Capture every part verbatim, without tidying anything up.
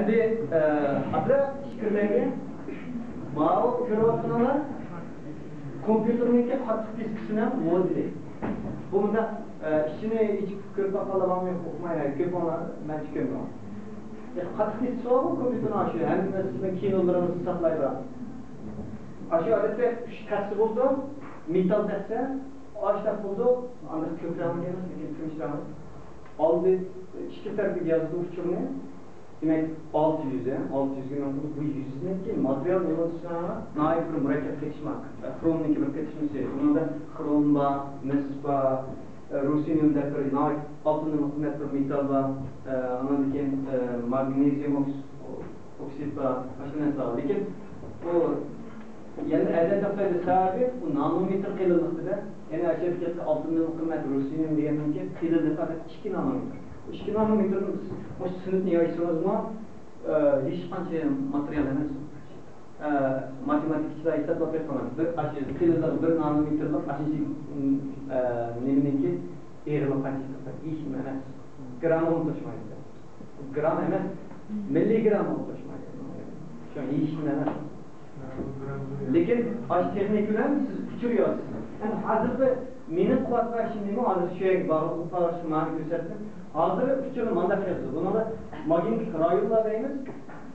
ئەمدى ئاتراپ پىكىرلەرگە ماۋۇ كۆرۈۋاتقىنىڭلار كومپيۇتېرنىڭكى قاتتىق دىسكىسىنىڭ مودېلى. بۇ مۇنداق ئىچىنى ئېچىپ كۆرۈپ باققانلار بارمۇ؟ ئۇقماي كۆپۈڭلار، مەن چۈشەنمەيمەن. قاتتىق دىسكىسى بارغۇ كومپيۇتېرنىڭ، ئاشۇ ھەممە نەرسىنىڭ كىنولىرىمىزنى ساقلايدىغان. ئاشۇ ئادەتتە ئۈچ تەخسە بولىدۇ، مېتال تەخسە، ئاشۇنداق بولىدۇ، ئانداق كۆك رەڭلىك ئەمەس، لېكىن كۈمۈش رەڭلىك. ئالدى ئىككى تەرىپىگە يازىدۇ ئۇچۇرنى. دېمەك، ئالتە يۈز، ھە؟ ئالتە يۈزگە مەن قىلدىم. بۇ يۈزنىڭكى ماتېرىيال نېمە دېسەڭ، ناھايىتى بىر مۇرەككەپ قېتىشما. خرومنىڭكى بىر قېتىشمىسى. بۇنىڭدا خروم بار، مىس بار، رۇسىنىيۇم دەپ بىر ناھايىتى ئالتۇندىن قىممەت بىر مېتال بار. ئاندىن كېيىن ماگنېزىيۇم ئوكسىد بار، ئاشۇ نەرسىلەر بار. لېكىن بۇ يەنە ئەدەت تاپمايدۇ، سەۋەبى بۇ نانومېتىر قېلىنلىقتا. يەنە ئەشەدىكى ئالتۇندىن قىممەت رۇسىنىيۇم دېگەننىڭكى قېلىنلىقى پەقەت ئىككى نانومېتر. ئىككى نانومېتىرنى سىز مۇشۇ سىنىپنى يايسىڭىزمۇ، ئە، ھېچقانچە ماتېرىيال ئەمەس. ئە، ماتېماتىكىچىلار ھېسابلاپ بېقىڭلار. بىر، ئاشۇ قېلىنلىقى بىر نانومېتىرلىق ئاشۇنچە، ئە، نېمىنىڭكى ئېغىرلىقى قانچە ھېسابلاپ، ھېچنېمە ئەمەس. گرامغىمۇ توشمايدۇ. گرام ئەمەس، مىللىگرامغىمۇ توشمايدۇ. شۇ ھېچنېمە ئەمەس. لېكىن ئاشۇ تېخنىكا بىلەن سىز ئۇچۇر يازىسىز. ئەمدى ھازىرقى مېنىڭ قىلىۋاتقان ئىشىم نېمە؟ ھازىر شۇ يەرگە بارغۇزۇپ قاراشنى ماڭا كۆرسەتتىم. ھازىر ئۇچۇرنى مانداق يازىدۇ. بۇنىڭدا ماگنىتىك رايونلار دەيمىز.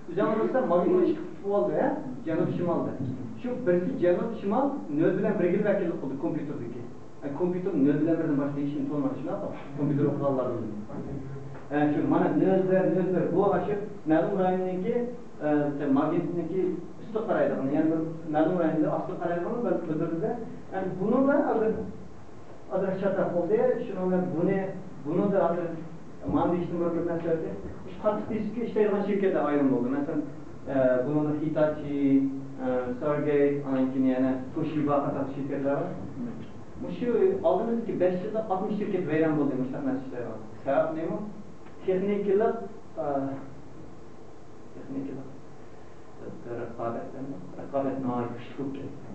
ئۆزۈڭلار بىلسە ماگنىتىك قۇتۇپ بولدى، ھە؟ جەنۇب شىمالدا. شۇ بىرسى جەنۇب شىمال نۆل بىلەن بىرگىلا ۋەكىللىك قىلدى كومپيۇتېردىكى. ئە، كومپيۇتېر نۆل بىلەن بىردىن باشقا ھېچنېمە تونۇمايدۇ، شۇنداققۇ؟ كومپيۇتېر ئوقۇغانلار بىلىدۇ. ئە، شۇ مانا نۆل بىر، نۆل بىر، بۇ ئاشۇ مەلۇم رايوننىڭكى، ئە، ماگنىتنىڭكى ئۈستىگە قارايدىغان، يەنى بىر مەلۇم رايوندا ئاستىغا قارايدىغان بىر ھۆدۈردە. ئەمدى بۇنىڭدا ھازىر ئازراق چاتاق بولدى. شۇنىڭ بىلەن بۇنى، بۇنىڭدا ھازىر مانا دېيىشنىڭ بىر، بىر مەسىلىسى، مۇشۇ قاتتىق دىسكا ئىشلەيدىغان شىركەتلەر ئايرىم بولدى. مەسىلەن، ئە، بۇنىڭدا ھىتاچى، ئە، سارگەيت، ئاندىن كېيىن يەنە توشىبا قاتارلىق شىركەتلەر بار. مۇشۇ ئالدىمىزدىكى بەش يىلدا ئاتمىش شىركەت ۋەيران بولدى مۇشۇنداق نەرسە ئىشلەيدىغان. سەۋەب نېمە؟ تېخنىكىلىق، ئە، تېخنىكىلىق رىقابەت، رىقابەت ناھايىتى كۈچلۈك بولۇپ كەتتى.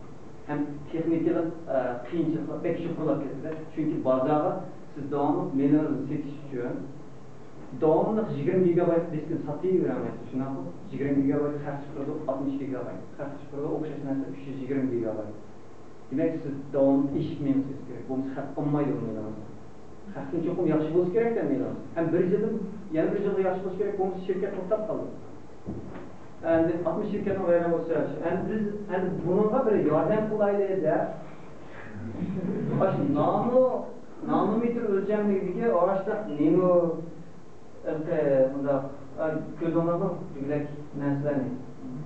ھەم تېخنىكىلىق، ئە، قىيىنچىلىقلار بەك يۇقىرىلاپ كەتتى. چۈنكى بازارغا سىز داۋاملىق مېلىڭىزنى سېتىش ئۈچۈن داۋاملىق يىگىرمە گىگابايت دىسكىنى ساتىۋېرەلمەيسىز، شۇنداقمۇ؟ يىگىرمە گىگابايت خەق چىقىرىدۇ، ئاتمىش گىگابايت. خەق چىقىرىدۇ، ئوخشاش نەرسە ئۈچ يۈز يىگىرمە گىگابايت. دېمەك، سىز داۋاملىق ئېشىپ مېڭىشىڭىز كېرەك. بولمىسا خەق ئالمايدۇ ئۇنى. خەقتىن چوقۇم ياخشى بولسا كېرەك دەپ مېنىڭ. ھەم بىر يىلدىن يەنە بىر يىلغا ياخشى بولسا كېرەك، بولمىسا شىركەت توختاپ قالىدۇ. ئەمدى ئاتمىش شىركەتنىڭ ۋەيران بولسا ياخشى. ئەمدى بىز، ئەمدى بۇنىڭغا بىر ياردەم قىلايلى دەپ، ئاشۇ نانو، نانومېتىر ئۆلچەملىكىدىكى ئاشۇنداق نېمو، ھېلىقى مۇنداق، ئا، كۆردۈڭلارمۇ دېگۈدەك نەرسىلەرنى؟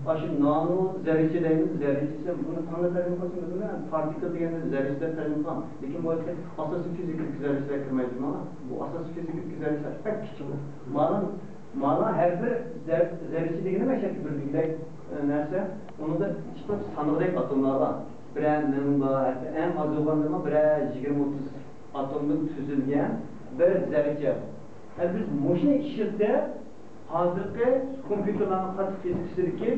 ئاشۇ نانو زەررىچە دەيمىز، زەررىچىسى بۇنى قانداق تەرجىمە قىلسا بىلمەيمەن، پارتىكل دېگەننى زەررىچە دەپ تەرجىمە قىلغان. لېكىن بۇ يەردە ئاساسىي فىزىكىدىكى زەررىچىلەر كىرمەيدۇ مانا. بۇ ئاساسىي فىزىكىدىكى زەررىچىلەر بەك كىچىك. مانا، مانا ھەر بىر زەر-، زەررىچە دېگىنى مەشەدىكى بىر دېگۈدەك، ئە، نەرسە. ئۇنىڭدا ئىككى تۈپ سانىقىدەك ئاتوملار بار. بىرەر مىڭ بار، ھەتتا ئەڭ ئاز بولغاندىمۇ بىرەر يىگىرمە ئوتتۇز ئاتومدىن تۈزۈلگەن بىر زەررىچە. ئە، بىز مۇشۇنى ئىشلىتىپ، ھازىرقى كومپيۇتېرلارنىڭ قاتتىق دىسكىسىدىكى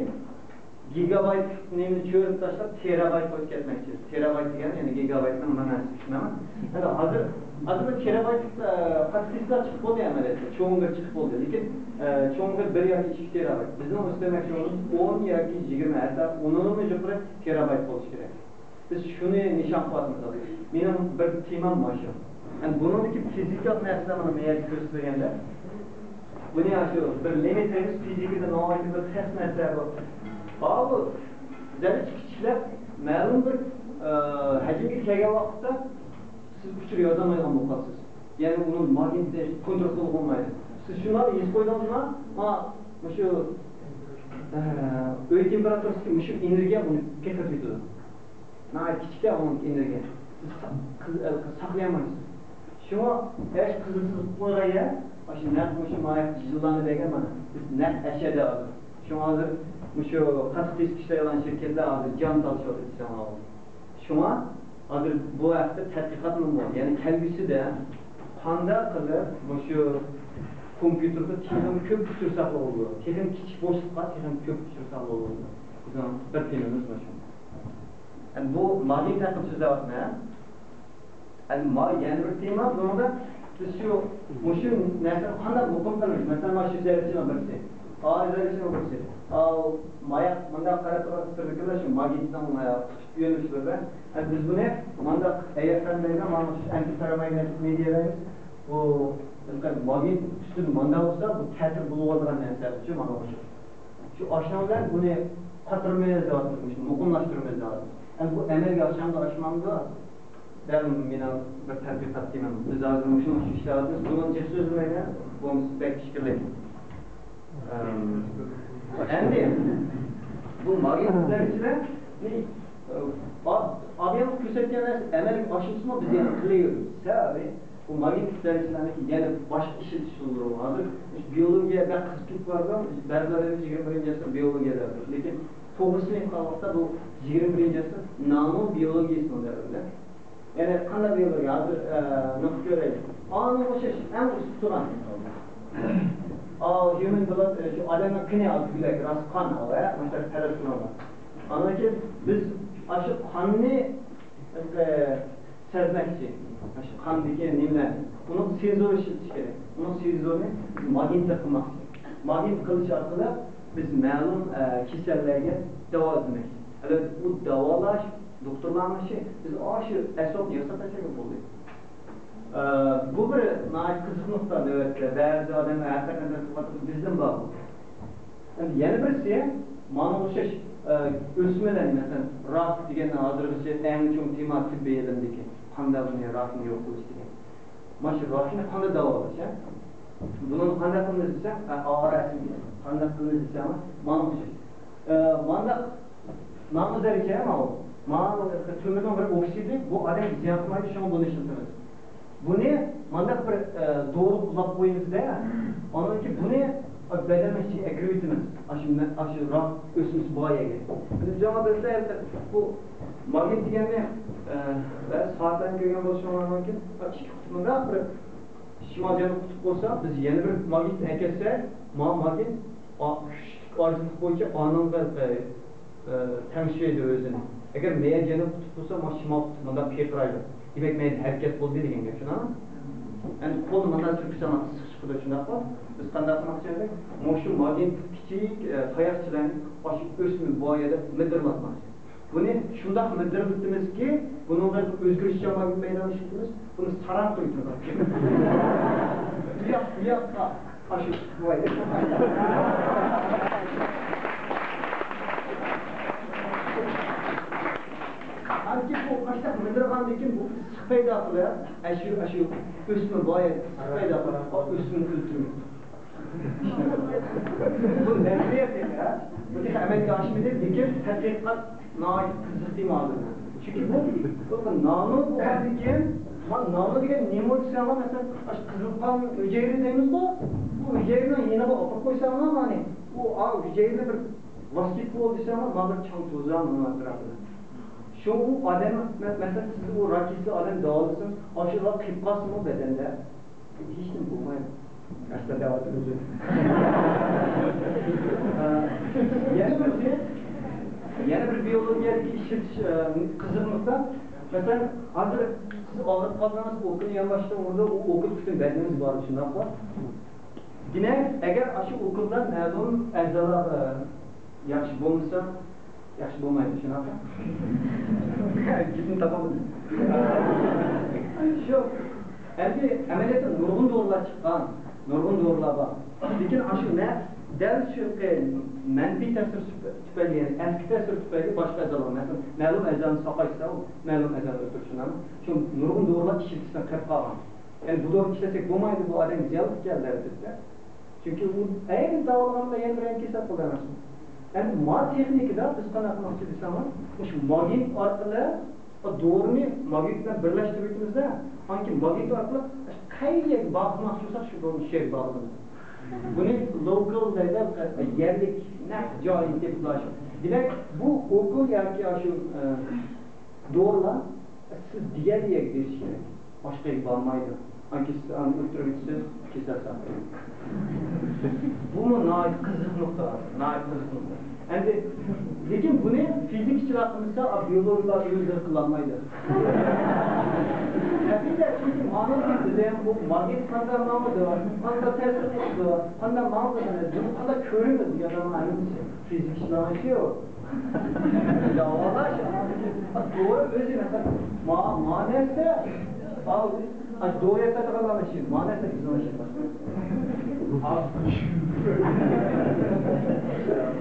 گىگابايت نېمىنى چۆرۈپ تاشلاپ، تېرابايتقا ئۆتۈپ كەتمەكچى. تېرابايت دېگەن، يەنى گىگابايتنىڭ ماناسى، چۈشىنەمسىز؟ ھازىر، ھازىر بۇ تېرابايت، ئە، قاتتىق دىسكلار چىقىپ بولدى ئەمەلىيەتتە. چوڭ بىر چىقىپ بولدى. لېكىن، ئە، چوڭ بىر، بىر ياكى ئىككى تېرابايت. بىزنىڭ ئىستىمەكچى بولغىنىمىز ئون ياكى يىگىرمە، ھەتتا ئۇنىڭدىنمۇ يۇقىرى تېرابايت بولۇشى كېرەك. بىز شۇنى نىشان قىلىۋاتىمىز. مېنىڭ بىر تېمام مانا شۇ. يەنى بۇنىڭدىكى فىزىكىلىق نەرسىلەر مانا مەيەردە كۆرسىتىلگەندە، بۇنى شۇ بىر لىمىت دەيمىز، فىزىكىدا ناھايىتى بىر تەس نەرسە بۇ. بۇ زەررىچە كىچىكلەپ، مەلۇم بىر، ئە، ھەجىمگە كەلگەن ۋاقىتتا سىز ئۇچۇر يازالمايدىغان بولۇپ قالىسىز. يەنى ئۇنىڭ ماگنىتىنى كونترول قىلغىلى بولمايدۇ. سىز شۇنى ھېس قىلدىڭىزمۇ؟ ما، مۇشۇ، ئە، ئۆي تېمپېراتۇرىسىدىكى مۇشۇ ئېنېرگىيە ئۇنى پېقىرىپ كېتىدۇ. ناھايىتى كىچىككەن ئۇنىڭ ئېنېرگىيە. سىز سا-، قىز-، ئە، ساقلىيالمايسىز. شۇڭا ھېچ قىزىقسىز قويغان يەر، ئاشۇ نەق مۇشۇ ماياق جىللانى بەرگەن مانا. بىز نەق ئەشەدە ھازىر. شۇڭا ھازىر مۇشۇ قاتتىق دىسك ئىشلەيدىغان شىركەتلەر ھازىر جان تالىشىۋاتىدۇ دېسەڭلار. شۇڭا ھازىر بۇ ھەقتە تەتقىقاتمۇ بار. يەنى كەلگۈسىدە قانداق قىلىپ مۇشۇ كومپيۇتېردا تېخىمۇ كۆپ ئۇچۇر ساقلىغىلى بولىدۇ؟ تېخىمۇ كىچىك بوشلۇققا تېخىمۇ كۆپ ئۇچۇر ساقلىغىلى بولىدۇ؟ بىزنىڭ بىر تېمىمىز مۇشۇ. ئەمدى بۇ ماگنىت ھەققىدە سۆزلەۋاتىمەن. ئەمدى ما-، يەنە بىر تېما، بۇنىڭدا بىز شۇ، مۇشۇ نەرسىنى قانداق مۇقىم قىلىمىز؟ مەسىلەن، مانا شۇ زەررىچىنىڭ بىرسى. ئايلىنىشنىڭ بىرسى. ئاۋۇ ماياق مۇنداق قاراپ تۇرۇپ تۇرىدىكەنلەر، شۇ ماگنىتنىڭ، ئە، تۇتۇش يۆنىلىشلىرىدە. ھەم بىز بۇنى مانداق ئەيەرسەن دەيمەن، مانا شۇ ئەنتى پاراماگنىتىك مېدىيا دەيمىز. بۇ ماگنىت ئۈستىدە ماندا بولسا، بۇ تەسىر بولۇۋاتىدىغان نەرسە، شۇ مانا شۇ. شۇ ئاشۇنىڭ بىلەن بۇنى قاتۇرىمىز دەۋاتىمىز، مۇشۇ مۇقىملاشتۇرىمىز دەۋاتىمىز. ئەمدى بۇ ئەمەلگە ئاشامدۇ، ئاشمامدۇ؟ دەل مېنىڭ بىر تەتقىقات تېمام. بىز ھازىر مۇشۇنىڭ ئۈستىدە ئىشلەۋاتىمىز. بۇنى جىق سۆزلىمەيمەن، بولمىسا بەك ئىچكىرىلەيدۇ. ئەم، ئەمدى بۇ ماگنىت زەررىچىلەرنى، ئە، ئا-، ئابىيان كۆرسەتكەن نەرسە ئەمەلگە ئاشمىسىمۇ، بىز يەنە قىلىۋېرىمىز. سەۋەبى، بۇ ماگنىتىك زەررىچىلەرنىڭكى يەنە باشقا ئىشلىتىش ئۇسۇللىرى بار. ھازىر بىيولوگىيە بەك قىزىپ كېتىپ بارىدۇ. بەزىلەر يىگىرمە بىرىنچى ئەسىر بىيولوگىيە دەپ، لېكىن توغرىسىنى ئېيتقان ۋاقىتتا بۇ يىگىرمە بىرىنچى ئەسىر نانو بىيولوگىيىسىنىڭ دەۋرىدە. يەنى قانداق بىيولوگىيە؟ ھازىر، ئە، نۇقتا كۆرەيلى. ئانىڭغا ئوخشاش ئەڭ ئۇستىغان. ئا، ھيۇمەن بلاد، ئە، شۇ ئادەمنىڭ قېنى، ھازىر بىلەك راست قان، ئە، مۇشۇنداق تەلەپ قىلىڭلار. ئاندىن كېيىن بىز ئاشۇ قاننى، ئە، سەزمەكچى. ئاشۇ قاندىكى نېمىلەرنى، ئۇنىڭ سېنسورى ئىشلىتىش كېرەك. ئۇنىڭ سېنسورىنى بىز ماگنىت قىلماقچى. ماگنىت قىلىش ئارقىلىق بىز مەلۇم، ئە، كېسەللەرگە داۋا ئىزدىمەكچى. ئەلۋەتتە، ئۇ داۋالاش دوختۇرلارنىڭ ئىشى، بىز ئاشۇ ئەسۋابنى ياساپ بەرسەك بولدى. ئە، بۇ بىر ناھايىتى قىزىق نۇقتا، نۆۋەتتە بەزى ئادەملەر ھەقىقەتەن تەتقىقات قىلىپ، بىزدىن بار بۇ. ئەمدى يەنە بىرسى، مانا ئوخشاش، ئە، ئۆسمىلەرنى، مەسىلەن، راك دېگەن ھازىرغىچە ئەڭ چوڭ تېما تېببىي ئىلىمدىكى، قانداق بۇنى راكنى يوق قىلىش دېگەن. مانا شۇ راكنى قانداق داۋالاش، ھە؟ بۇنى قانداق قىلىمىز دېسەم، ئا، ئا، رەسىم قانداق قىلىمىز دېسەم، مانا ئوخشاش. ئە، مانداق نامۇ زەررىچە ماۋۇ. ماۋۇ تۆمۈرنىڭ بىر ئوكسىدى، بۇ ئادەمگە زىيان قىلمايدۇ، شۇڭا بۇنى ئىشلىتىمىز. بۇنى مانداق بىر، ئە، دورىغا ئۇلاپ قويىمىز-دە، ئاندىن كېيىن بۇنى بەدەننىڭ ئىچىگە ئەكىرىۋېتىمىز. ئاشۇ مە-، ئاشۇ راك ئۆسمىسى بار يەرگە. ئەمدى جاڭا بىلسە، بۇ ماگنىت دېگەننى، ئە، بەزى سائەتلەرنى كۆرگەن بولۇشۇڭلار مۇمكىن. ئىككى قۇتۇپ مۇنداق بىر شىمال جەنۇب قۇتۇپ بولسا، بىز يەنە بىر ماگنىتنى ئەكەتسەك، ما-، ماگنىت ئا-، كۈچلۈك ئاجىزلىق بويىچە ئانىڭغا، ئە، ئە، تەڭشىيدۇ ئۆزىنى. ئەگەر مەيەر جەنۇب قۇتۇپ بولسا، ما شىمال قۇتۇپ مۇنداق پىرقىرايدۇ. دېمەك، مەيەر ھەرىكەت بولدى دېگەن گەپ، شۇنداقمۇ؟ ئەمدى قولنى مۇنداق تۈرتكىسەم ئىسسىق چىقىدۇ، شۇنداقمۇ؟ بىز قانداق قىلماقچى ئىدۇق؟ مۇشۇ ماگنىتلىق كىچىك، ئە، تاياقچىلارنى ئاشۇ ئۆسمە بار يەردە مىدىرلاتماقچى. بۇنى شۇنداق مىدىرلىتىمىزكى، بۇنىڭدا ئۆزگىرىشچان ماگنىت مەيدانى ئىشلىتىمىز، بۇنى ساراڭ قويۇپ تۇرىدۇ. ئۇياق، ئۇياققا، ئاشۇ، ۋاي. ئانكى بۇ قاشتاق مىدىرغاندىن كېيىن بۇ ئىسسىق پەيدا قىلىپ، ئاشۇ، ئاشۇ ئۆسمە بايا ئىسسىق پەيدا قىلىپ، ئۆسمىنى ئۆلتۈرمەيدۇ. بۇ نەزەرىيە تېخى، ھە؟ بۇ تېخى ئەمەلگە ئاشمىدى، لېكىن تەتقىقات ناھايىتى قىزىق تېما ھازىر. چۈنكى بۇ، بۇ نانو بولغاندىن كېيىن، ما نانو دېگەن نېمە دېسەڭلار، مەسىلەن، ئاشۇ قىزىل قان ھۈجەيرە دەيمىزغۇ، بۇ ھۈجەيرىنىڭ يېنىغا ئاپىرىپ قويساڭلار، مانى، ئۇ، ئا، ھۈجەيرىنى بىر ۋاسكېتبول دېسەڭلار، ما بىر چاڭ توزان ئۇنىڭ ئەتراپىدا. شۇ ئۇ ئادەم، مە-، مەسىلەن، سىزدە ئۇ راك كېسىلى ئادەم داۋالىسۇن، ئاشۇ راك قېلىپ قالسىمۇ بەدەندە، ھېچنېمە بولمايدۇ. ئەسلى دەۋاتىمىز. ئە، يەنە بىرسى، يەنە بىر بىيولوگىيەدىكى ئىشلىتىش، ئە، قىزىق نۇقتا. مەسىلەن، ھازىر سىز ئاغرىپ قالسىڭىز، ئوكۇلنى يانباشتىن ئۇرىدۇ، ئۇ ئوكۇل پۈتۈن بەدىنىمىزگە بارىدۇ، شۇنداققۇ؟ دېمەك، ئەگەر ئاشۇ ئوكۇللار مەلۇم ئەزالارغا ياخشى بولمىسا، ياخشى بولمايدۇ، شۇنداققۇ؟ گېپىنى تاپالمىدىم. شۇ، ئەمدى ئەمەلىيەتتە نۇرغۇن دورىلار چىققان، نۇرغۇن دورىلار بار. لېكىن ئاشۇ نەق دەل شۇ مەنپىي تەسىر تۈپەيلى، يەنى ئەسكى تەسىر تۈپەيلى باشقا ئەزالارغا، مەسىلەن، مەلۇم ئەزانى ساقايتسا، ئۇ مەلۇم ئەزانى ئۆلتۈرۈشى مۇمكىن. شۇ نۇرغۇن دورىلار ئىشلىتىشتىن قېلىپ قالغان. يەنى بۇ دورىنى ئىشلەتسەك بولمايدۇ، بۇ ئادەمگە زىيانلىق كەلدى، ئەلۋەتتە. چۈنكى ئۇ ئەينى داۋالىغاندا يەنە بىر يەنە كېسەل قىلدى ئەمەسمۇ؟ ئەمدى ما تېخنىكىدا بىز قانداق قىلماقچى دېسەڭلار، مۇشۇ ماگنىت ئارقىلىق دورىنى ماگنىت بىلەن بىرلەشتۈرۈۋېتىمىزدە، ئاندىن كېيىن ماگنىت ئارقىلىق قەيەرگە باغلىماقچى بولساق، شۇ دورىنى شۇ يەرگە باغلىمايمىز. بۇنى لوكال دەيدۇ، يەرلىك نەق جايىنى تېپىپ ئاشۇ. دېمەك، بۇ ئوكۇل ياكى ئاشۇ، ئە، دورىلار سىز دېگەن يەرگە بېرىشى كېرەك. باشقا يەرگە بارمايدۇ. ئانكى سىز ئانى ئۆلتۈرۈۋېتىسىز، كېسەل ساقلايدۇ. بۇمۇ ناھايىتى قىزىق نۇقتا، ناھايىتى قىزىق نۇقتا. ئەمدى، لېكىن بۇنى فىزىكىچىلار قىلمىسا، ئا، بىيولوگلار ئۆزلىرى قىلالمايدۇ. تەبىئىي، چۈنكى مانا بىلىم، بۇ ماگنىت قانداق ماڭىدۇ، قانداق تەسىر قىلىدۇ، قانداق ماڭىدۇ، بۇنى قانداق كۆرىمىز، يا ھەممىسى فىزىكىچىلارنىڭ ئىشى يوق. داۋالاش، توغرا ئۆزى، مەسىلەن، ما، ما نەرسە، ئا، ئا، دورا ياسايدىغانلارنىڭ ئىشى، ما نەرسە بىزنىڭ ئىشىمىز.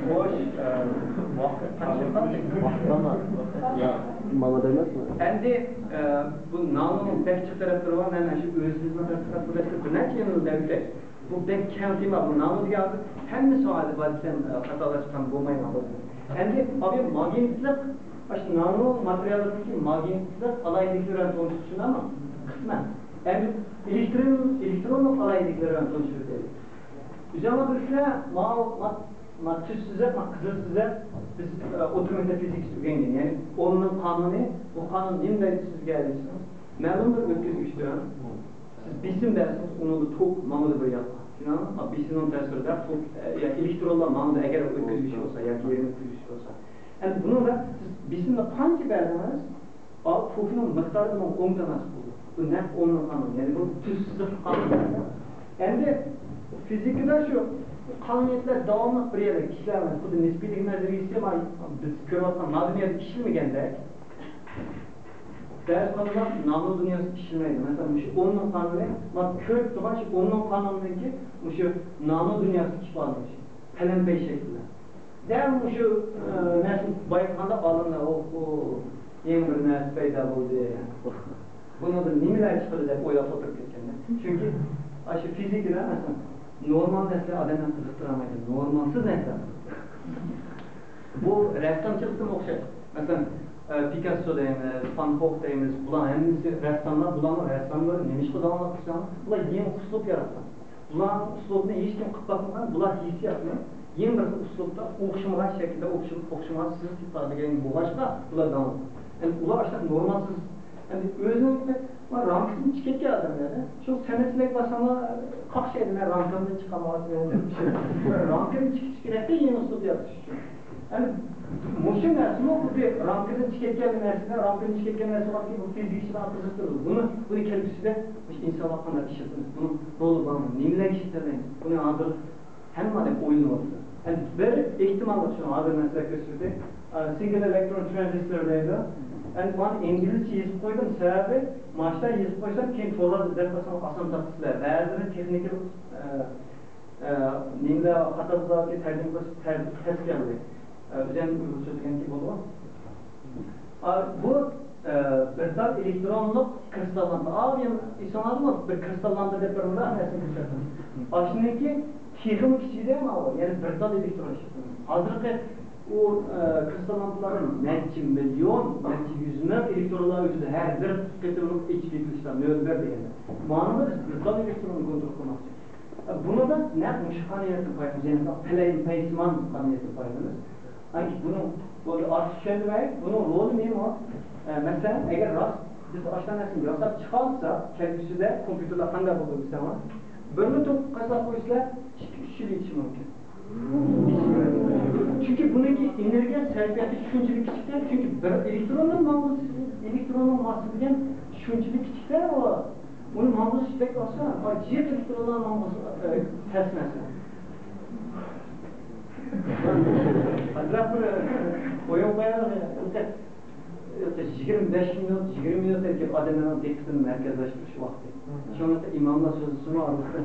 خوش، ئە، ۋاقىت قانچە قالدى؟ ۋاقىت قالمىدى. يا، ماڭا دەيمەسمۇ؟ ئەمدى، ئە، بۇ نانونىڭ بەك جىق تەرەپلىرى بار، مەن شۇ ئۆزىمىزنىڭ تەرەپلىرىدىن بىر نەچچە يىلنى دەۋېتەي. بۇ بەك كەڭ تېما، بۇ نامۇ دېگەن ھازىر ھەممە ساھەدە بار دېسەم، ئە، خاتالاشقان بولمايمەن. ئەمدى ئابى ماگنىتلىق، ئاشۇ نانو ماتېرىيالدىكى ماگنىتلىق ئالاھىدىلىكلىرى بىلەن تونۇشۇپ چۈشىنەمەن؟ قىسمەن. ئەمدى ئېلېكترون، ئېلېكترونلۇق ئالاھىدىلىكلىرى بىلەن تونۇشۇپ ئۆتەيلى. ئۆزۈڭلار بىلىسىلەر، ماۋۇ، ما-، ما-، تۈز سىزىق، ما-، قىزىل سىزىق، بىز، ئە، ئوتتۇرا مەكتەپ فىزىكىسى ئۆگەنگەن. يەنى ئوننىڭ قانۇنى، بۇ قانۇن نېمە دەيدۇ سىزگە دېسىڭىز، مەلۇم بىر ئۆتكۈزگۈچتىن سىز بېسىم بەرسىڭىز، ئۇنىڭدا توك ماڭىدۇ بىر ياققا. شۇنداقمۇ؟ بېسىمنىڭ تەسىرىدە توك، ئە، يا ئېلېكترونلار ماڭىدۇ، ئەگەر ئۆتكۈزگۈچ بولسا ياكى يېرىم ئۆتكۈزگۈچ بولسا. ئەمدى بۇنىڭدا سىز بېسىمنى قانچە بەرسىڭىز، ئا، توكنىڭ مىقدارى بۇنىڭغا ئومۇمدا مەنسۇپ بولىدۇ. بۇ نەق ئومۇملۇق قانۇن، يەنى بۇ تۈز سىزىقلىق قانۇن. ئەمدى فىزىكىدا شۇ قانۇنىيەتلەر داۋاملىق بىر يەردە ئىشلەۋاتىدۇ. خۇددى نىسپىيلىق نەزەرىيىسى، ما-، بىز كۆرۈۋاتقان ما دۇنيادا ئىشلىمىگەندەك، بەزى قانۇنلار نانو دۇنياسىدا ئىشلىمەيدۇ. مەسىلەن، مۇشۇ ئوننىڭ قانۇنى، ما كۆرۈپ تۇرغان شۇ ئوننىڭ قانۇنىدىكى مۇشۇ نانو دۇنياسىدىكى ئىپادىلىنىش. پەلەمپەي شەكلىدە. دەل مۇشۇ، ئە، نەرسىنى بايقىغاندا ئالىملار، ئوھو، يېڭى بىر نەرسە پەيدا بولدى. بۇنىڭدىن نېمىلەر چىقىدۇ دەپ ئويلاپ ئولتۇرۇپ كەتكەندە. چۈنكى ئاشۇ فىزىكىدا، مەسىلەن، نورمال نەرسىلەر ئادەمنى قىزىقتۇرالمايدۇ، نورمالسىز نەرسىلەر قىزىقتۇرىدۇ. بۇ رەسسامچىلىقتىمۇ ئوخشاش. مەسىلەن، ئە، پىكاسسو دەيمىز، فان خوخ دەيمىز، بۇلار ھەممىسى رەسساملار، بۇلارنىڭ رەسساملىرى نېمىشقا داڭلىق دېسەڭ، بۇلار يېڭى ئۇسلۇب ياراتقان. بۇلارنىڭ ئۇسلۇبىنى ھېچكىم قىلىپ باقمىغان، بۇلار ھېسسىياتنى يېڭى بىر ئۇسلۇبتا ئوخشىمىغان شەكىلدە، ئوخشىمىغان سىزىق ئىپادىلىگەن بولغاچقا، بۇلار داڭلىق. يەنى ئۇلار ئاشۇنداق نورمالسىز، يەنى ئۆزىنىڭ رامكىسىدىن چىقىپ كەتكەن ئادەملەر. شۇ سەنئەتچىلەرگە بارساڭلار، قاقشايدۇ، مەن رامكامدىن چىقالمايۋاتىمەن دەپ. رامكىدىن چىقىش كېرەكتە يېڭى ئۇسلۇب يارىتىش ئۈچۈن. يەنى مۇشۇ نەرسىمۇ خۇددى رامكىدىن چىقىپ كەتكەن نەرسىنى، رامكىدىن چىقىپ كەتكەن نەرسە باركى، بۇ فىزىكىچىلار قىزىقتۇرىدۇ. بۇنى، بۇنى كەلگۈسىدە مۇشۇ ئىنسانلار قانداق ئىشلىتىمىز؟ بۇنىڭ رولى بارمۇ؟ نېمىلەرگە ئىشلىتەلەيمىز؟ بۇنى ھازىر ھەممە ئادەم ئويلىنىۋاتىدۇ. يەنى بىر ئېھتىماللىق، شۇ ھازىر مەن سىلەرگە كۆرسىتىۋېتەي. ئە، سىنگىل ئېلېكترون ترانزىستور دەيدۇ. يەنى مانا ئىنگلىزچە يېزىپ قويدۇم، سەۋەبى ماشۇنداق يېزىپ قويسام، كېيىن تورلاردا ئىزدەپ بارسام ئاسان تاپىسىلەر. بەزىلىرى تېخنىكىلىق، ئە، ئە، نېمىلەر خاتا بولدى، تەرجىمە قىلىش تەس كەلدى. ئە، ئۆزۈم ئۇيغۇرچە سۆزلىگەنكى بولىدۇ. ئا، بۇ، ئە، بىر تال ئېلېكترونلۇق كرىستال لامپا. ئا، ئېسىڭلاردا بىر كرىستال لامپا دەپ بىر مۇنداق نەرسىنى كۆرسەتتىم. ئاشۇنىڭكى تېخىمۇ كىچىكىدە ماۋۇ، يەنى بىر تال ئېلېكترون ئىشلىتىلگەن. ھازىرقى ئۇ، ئە، كرىستال لامپىلاردا نەچچە مىليون، نەچچە يۈز مىڭ ئېلېكترونلار ئۆتىدۇ. ھەر بىر قېتىملىق ئېچىپ يېپىلىشتا نۆل بىر دېگەندە. مانا بىز بىر تال ئېلېكتروننى كونترول قىلماقچى. بۇنىڭدا نەق مۇشۇ قانۇنىيەتتىن پايدىلىنىمىز، يەنى پەلەي-، پەيسىمان قانۇنىيەتتىن پايدىلىنىمىز. ئانكى بۇنىڭ رولى ئارتۇق چۈشەندۈرمەي، بۇنىڭ رولى نېمە؟ ئە، مەسىلەن، ئەگەر راست بىز ئاشۇنداق نەرسىنى ياساپ چىقالىساق، كەلگۈسىدە كومپيۇتېرلار قانداق بولىدۇ دېسەڭلار، بىرلا توك قاچىلاپ قويسىلەر، ئىككى، ئۈچ يىل يېتىشى مۇمكىن. چۈنكى بۇنىڭكى ئېنېرگىيە سەرپىياتى شۇنچىلىك كىچىككەن، چۈنكى بىر ئېلېكتروننىڭ ماڭغۇسى، ئېلېكتروننىڭ ماسسىسى دېگەن شۇنچىلىك كىچىككەن، ئۇ، ئۇنى ماڭغۇزۇش بەك ئاسان. ئا، جىق ئېلېكترونلار ماڭغۇزۇش، ئە، تەس مەسىلە. ئازراق بىر ئويۇن قويايلى. يىگىرمە بەش مىنۇت، يىگىرمە مىنۇتتىن كېيىن ئادەملەرنىڭ دىققىتىنى مەركەزلەشتۈرۈش ۋاقتى. شۇڭلاشقا ئىماملار سۆزلىسىمۇ ئارىلىقتا.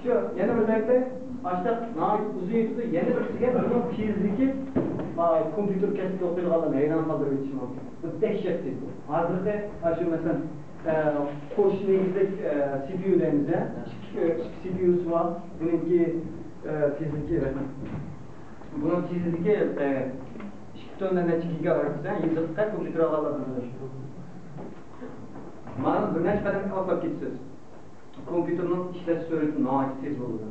شۇ، يەنە بىر بەتتە، ئاشتاق ناھايىتى ئۇزۇن يېتىدۇ. يەنە بىرسىگە بۇنىڭ تېزلىكى، ئا، كومپيۇتېر كەسپىدە ئوقۇيدىغانلارنى ھەيران قالدۇرۇۋېتىشى مۇمكىن. بۇ دەھشەت تېز. ھازىرقى، ئا، شۇ مەسىلەن، ئە، قوش نېگىزلىك، ئە، سى پى يۇ دەيمىز، ئە، ئىككى، ئىككى سى پى يۇسى بار. بۇنىڭكى، ئە، تېزلىكى، رەھمەت. بۇنىڭ تېزلىكى، ئە، ئىككى پۈتۈن ئوندىن نەچچە گىگاھېرتز، ئە، يېزىققا كومپيۇتېر ئالغانلار بىلىدۇ. مانا بىر نەچچە قەدەم ئاتلاپ كېتىسىز. كومپيۇتېرنىڭ ئىشلەش سۈرئىتى ناھايىتى تېز بولىدۇ.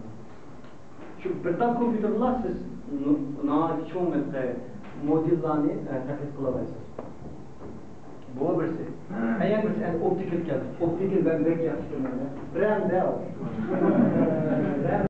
شۇ بىر تال كومپيۇتېرلا سىز نو-، ناھايىتى چوڭ مودېللارنى، ئە، تەقلىد قىلالايسىز. بۇ بىرسى. ھە، يەنە بىرسى، ئەنە ئوپتىكىل كەلدى. ئوپتىكىل مەن بەك ياخشى كۆرىمەن. برەندەل.